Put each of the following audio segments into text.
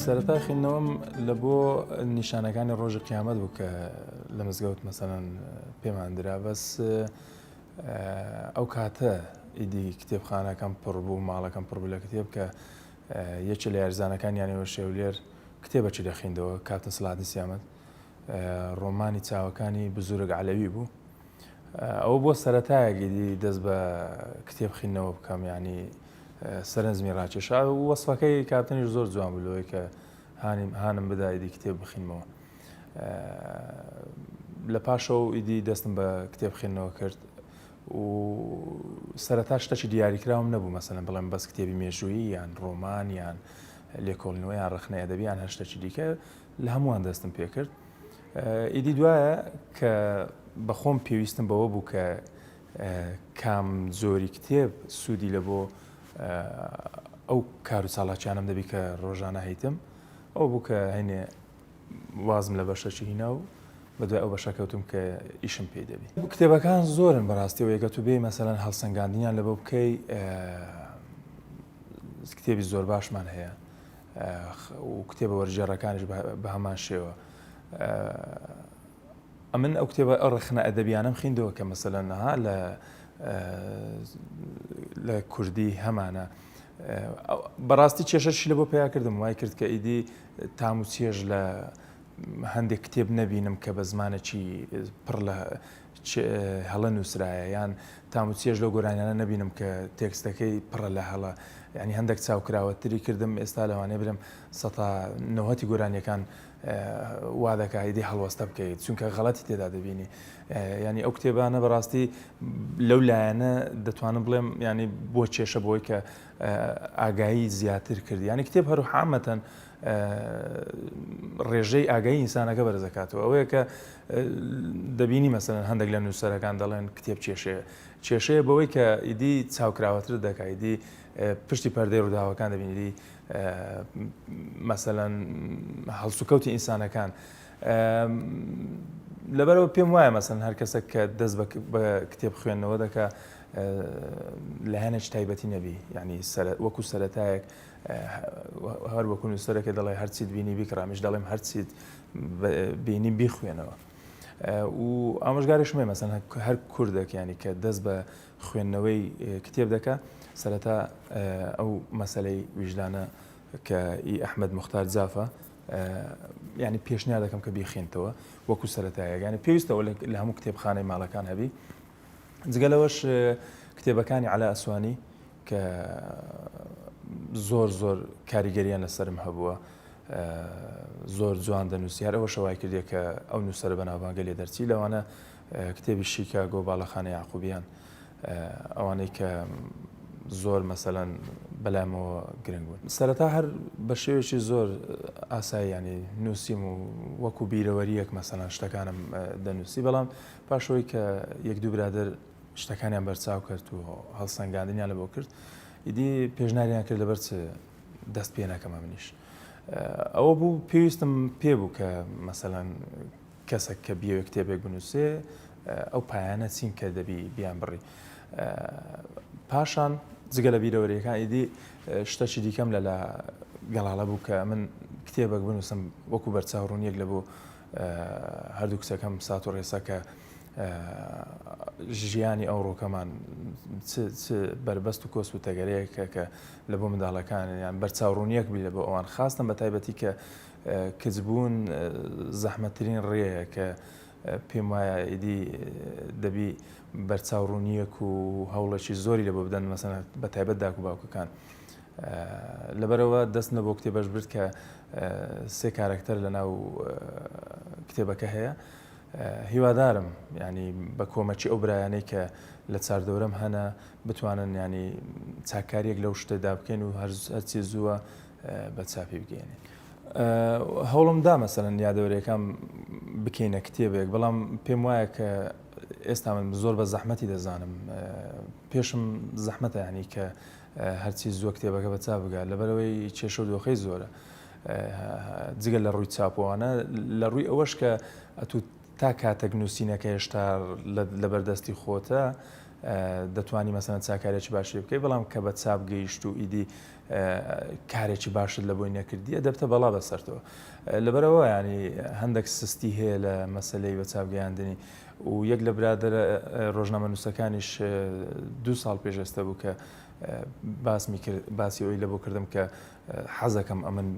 سەرەتای خوێندنەوەم لە بۆ نیشانەکانی ڕۆژی قیامەت بوو کە لە مزگەوت مەسەلەن پێمان درا بەس ئەو کاتە ئیدی کتێبخانەکەم پڕ بوو ماڵەکەم پڕ بوو لە کتێب کە یەکێ لە یارزانەکان یانەوە شێولێر کتێبەکی دەخیندەوە کاپتن سڵادی سیامەت ڕۆمانی چاوەکانی بزورگ عەلەوی بوو ئەوە بۆ سەرەتایەک ئیدی دەست بە کتێب خینەوە بکەم ینی سەرنجمی ڕاکێشا و وەسفەکەی کاپتنیش زۆر جوان بوو لەوەی کە هانیم هانم بدا ئیدی کتێب بخینمەوە لە پاشەوە ئیدی دەستم بە کتێب خوێندنەوە کرد و سەرەتا شتەکی دیاریکراوم نەبوو مەسەلەن بڵێم بەس کتێبی مێژوویی یان ڕۆمان یان لێکۆڵینەوە یان ڕەخنە ئەدەبی یان هەر شتێکی دیکە لە هەمووان دەستم پێکرد ئیدی دوایە کە بەخۆم پێویستم بەوە بوو کە کام جۆری کتێب سوودی لە بۆ ئەو کار و چالاکیانم دەبی کە ڕۆژانە هەیتم ئەو بوو کە هەینێ وازم لە بەشەکی هینا و بەدوای ئەو بەشە کەوتم کە ئیشم پێی دەبی. کتێبەکان زۆرن بەڕاستی و یەکە تو بێی مەسەلەن هەڵسەنگاندنیان لەبۆ بکەی کتێبی زۆر باشمان هەیە و کتێبە وەرگێڕەکانیش بە هەمان شێوە. ئەمن ئەو کتێبە ئەو ڕەخنە ئەدەبیانەم خیندەوە کە مەسەلەن ها لە لە کوردی هەمانە بەڕاستی کێشەشی لە بۆ پیا کردم وای کرد کە ئیدی تام و چێژ لە هەندێک کتێب نەبینم کە بە زمانێکی پڕ لە هەڵە نووسرایە یان تام و چێژ لەو گۆرانیانە نەبینم کە تێکستەکەی پڕە لە هەڵە ینی هەندێک چاوکراوەتری کردم ئێستا لەوانەیە برم سەتا نەوەتی گۆرانیەکان وا دەکا ئیدی هەڵوەستە بکەیت چونکە غەڵەتی تێدا دەبینی ینی ئەو کتێبانە بەڕاستی لەو لایەنە دەتوانم بڵێم ینی بۆ کێشە بۆی کە ئاگایی زیاتر کرد ینی کتێب هەرو حامەتەن ڕێژەی ئاگایی ئینسانەکە بەرزەکاتەوە ئەوەیە کە دەبینی مەسەن هەندێک لە نووسەرەکان دەڵێن کتێب کێشەیە کێشەیە بەوەی کە ئیدی چاوکراوەتر دەکا ئیدی پشتی پەردەی ڕووداوەکان دەبینی مەسەلەن هەڵسوکەوتی ئینسانەکان لەبەرەوە پێم وایە مەسەن هەر کەسێک کە دەست بە کتێب خوێندنەوە دەکا لایەنێکی تایبەتی نەبی یعنی وەکو سەرەتایەک هەر وەکو نووسەرەکە دەڵێ هەرچیت بینی بیکڕە منیش دەڵێم هەرچیت بینی بیخوێنەوە و ئامۆژگاریشم هەیە مەسەن هەر کوردێک ینی کە دەست بە خوێندنەوەی کتێب دەکا سەرەتا ئەو مەسەلەی ویژدانە کە ئی ئەحمەد موختار جافە ینی پێشنیار دەکەم کە بیخێنتەوە وەکو سەرەتایەک ینی پێویستەوە لە هەموو کتێبخانەی ماڵەکان هەبی جگە لەوەش کتێبەکانی عەلا ئەسوانی کە زۆر زۆر کاریگەریان لەسەرم هەبووە زۆر جوان دەنووسی هەر ئەوەشە وای کردیە کە ئەو نووسەرە بەناوبانگە لێ دەرچی لەوانە کتێبی شیکاگۆ باڵەخانە یاقوبیان ئەوانەی کە زۆر مەسەلەن بەلامەوە گرنگ بوون سەرەتا هەر بە شێوەیەکی زۆر ئاسایی ینی نووسیم و وەکو بیرەوەریەک مەسەلەن شتەکانم دەنووسی بەڵام پاشەوەی کە یەک دوو برادر شتەکانیان بەرچاو کرد و هەڵسەنگاندنیان لە بۆ کرد ئیدی پێشناریان کرد لەبەر چ دەست پێ نەکەمە منیش ئەوە بوو پێویستم پێ بوو کە مەسەلەن کەسێک کە بیەوێ کتێبێک بنووسێ ئەو پایانە چین کە دەبی بیان بڕی پاشان جگە لە بیرەوەریەکان ئیدی شتەکی دیکەم لە لە گەڵاڵە بوو کە من کتێبێک بنووسم وەکو بەرچاو ڕوونیەک لە بۆ هەردوو کچەکەم سات و ڕێسا کە ژیانی ئەوڕۆکەمان چ بەربەست و کۆسپ و تەگەرەیەکە کە لە بۆ منداڵەکان یان بەرچاوڕوونیەک بی لە بۆ ئەوان خاستن بە تایبەتی کە کچبوون زەحمەتترین ڕێیە کە پێم وایە ئیدی دەبی بەرچاوڕوونیەک و هەوڵێکی زۆری لە بۆ بدەن مەسەن بە تایبەت داک و باوکەکان لەبەرەوە دەستم لە بۆ کتێبەش برد کە سێ کارەکتەر لە ناو کتێبەکە هەیە هیوادارم ینی بە کۆمەکی ئەو برایانەی کە لە چاردەورەم هەنە بتوانن ینی چاکاریەک لەو شتەدا بکەین و هەرچی زووە بە چاپی بگەێنین. هەوڵم دا مەسەلەن یادەوەریەکان بکەینە کتێبێک بەڵام پێم وایە کە ئێستا من زۆر بە زەحمەتی دەزانم پێشم زەحمەتە ینی کە هەرچی زووە کتێبەکە بە چاپ بگات لەبەرەوەی کێشە و دۆخەی زۆرە جگە لە ڕووی چاپوانە لە ڕووی ئەوەش کە ئەتوو تا کاتێک نووسینەکە هێشتا لە بەردەستی خۆتە. دەتوانی مەسەلەن چاکارێکی باشی بکەی بەڵام کە بە چاپ گەیشت و ئیدی کارێکی باشت لە بۆی نەکردیە دەبتە بەڵا بەسەرتەوە لەبەرەوە ینی هەندێک سستی هەیە لە مەسلەی بە چاپگەیاندنی و یەک لە برادەرە ڕۆژنامەنووسەکانیش دو ساڵ پێش ئێستا بوو کە باسمی کرد باسی ئەوی لە بۆ کردم کە حەزەکەم ئەمن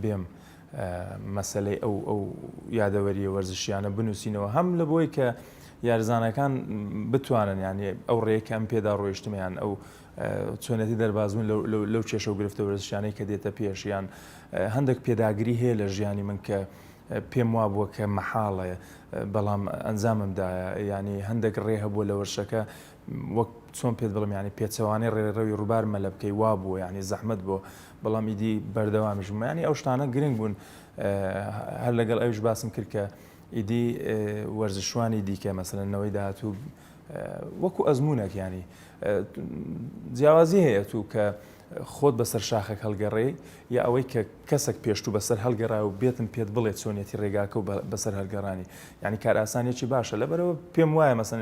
بێم مەسەلەی ئەو ئەو یادەوەریە وەرزشیانە بنووسینەوە هەم لە بۆی کە یارزانەکان بتوانن یعنی ئەو ڕێیە کە ئەم پێدا ڕۆیشتمە یان ئەو چۆنێتی دەربازبوون لەو کێشە و گرفتە وەرزشیانەی کە دێتە پێش یان هەندێک پێداگری هەیە لە ژیانی من کە پێم وابووە کە مەحاڵەیە بەڵام ئەنجامم دایە ینی هەندێک ڕێ هەبووە لە وەرشەکە وەک چۆن پێت بڵێم یانی پێچەوانەی ڕێڕەوی ڕووبار مەلە بکەی وا بووە یانی زەحمەت بووە بەڵام ئیدی بەردەوامیش بووم یانی ئەو شتانە گرنگ بوون هەر لەگەڵ ئەویش باسم کرد کە ئیدی وەرزشوانی دیکە مەسەلەن نەوەی داهاتوو وەکو ئەزموونێک ینی جیاوازی هەیە تو کە خۆت بەسەر شاخێک هەڵگەڕێی یا ئەوەی کە کەسێک پێشتوو بەسەر هەڵگەڕای و بێتم پێت بڵێ چۆنیەتی ڕێگاکە و بەسەر هەلگەڕانی یعنی کارئاسانیەکی باشە لەبەرەوە پێم وایە مەسەن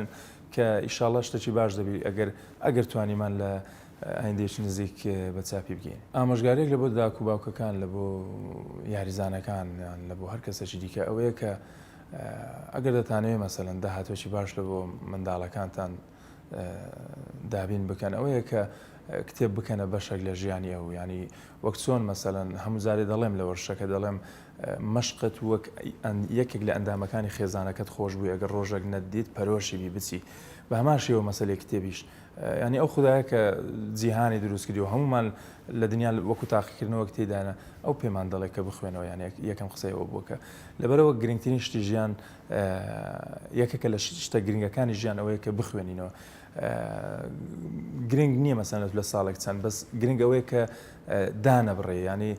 کە ئیشاڵا شتێکی باش دەبی ئەگەر ئەگەر توانیمان لە ئایندەیەکی نزیک بە چاپی بگەین. ئامۆژگاریەک لە بۆ داک و باوکەکان لە بۆ یاریزانەکان یان لە بۆ هەر کەسێکی دیکە ئەوەیە کە ئەگەر دەتانەوێ مەسەلەن داهاتوێکی باش لە بۆ منداڵەکانتان دابین بکەن ئەوەیە کە کتێب بکەنە بەشێک لە ژیانی ئەو ینی وەک چۆن مەسەلەن هەموو جارێ دەڵێم لە وەرشەکە دەڵێم مەشقت وەک یەکێک لە ئەندامەکانی خێزانەکەت خۆش بووی ئەگەر ڕۆژێک نەتدیت پەرۆشی بی بچی بە هەمان شێوە مەسەلەی کتێبیش ینی ئەو خدایە کە جیهانی دروست کردی و هەمومان لە دنیا وەکو تاقیکردنەوەک تێدانە ئەو پێمان دەڵێ کە بخوێنەوە یان یەکەم قسەیەوە بووە کە لەبەرەوە گرنگترین شتی ژیان یەکێکە لە شتە گرنگەکانی ژیان ئەوەیە کە بخوێنینەوە گرنگ نییە مەسەلەن لە ساڵێک چەند بەس گرنگ ئەوەیە کە دانەبڕێ ینی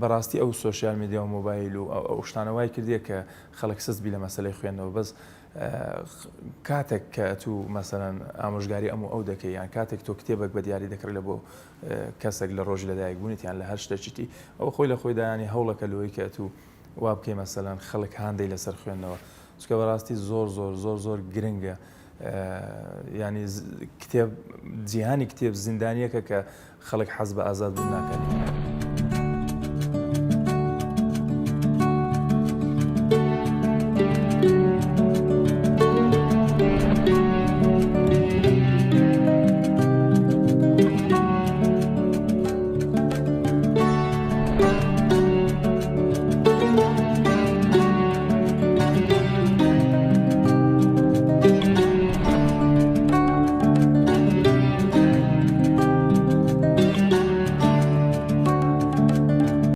بەڕاستی ئەو سۆشیال میدیا و مۆبایل و ئەو شتانە وای کردیە کە خەڵک سست بی لە مەسەلەی خوێندنەوە بەس کاتێک کە ئەتوو مەسەلەن ئامۆژگاری ئەم و ئەو دەکەی یان کاتێک تۆ کتێبێک بە دیاری دەکڕی لە بۆ کەسێک لە ڕۆژی لەدایک بوونیت یان لە هەر شتێکیتی ئەوە خۆی لە خۆی دایانی هەوڵەکە لەوەی کە ئەتوو وا بکەی مەسەلەن خەڵک هاندەی لەسەر خوێندنەوە چونکە بەڕاستی زۆر زۆر زۆر زۆر گرنگە ینی کتێب جیهانی کتێب زیندانیەکە کە خەڵک حەز بە ئازاد بوون ناکەن.